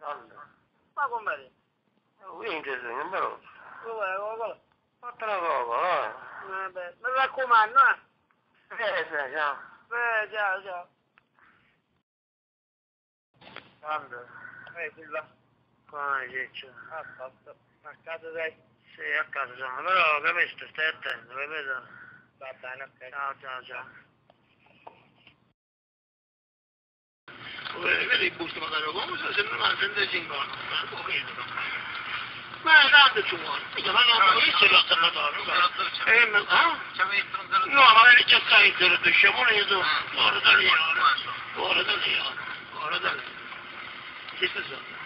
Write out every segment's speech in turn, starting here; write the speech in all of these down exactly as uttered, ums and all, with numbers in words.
Allora. Ma come è? Vince, sì, non però. Come, come, come? Fatela poco, eh. Vabbè, mi raccomandu, eh. Eh, sì, ciao. Eh, ciao, ciao. Quando? Eh, qui là. Come dice? A casa, a casa dai. Sì, a casa sono, però, capisci, stai attento, capito? Va bene, ok. Ciao, ciao, ciao. Vedi, vedi i busti, magari, come se, se non ha, se ne si incontra, ma un pochino. Ma tanto ci vuole. Scusa, ma non, non esce l'osservatore, no? Eh, ma, ah? No, magari c'è stai, te lo dice, ora io, ora io, ora io. Chi si sono?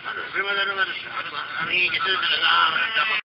Allora, prima di arrivare, amici, tutti,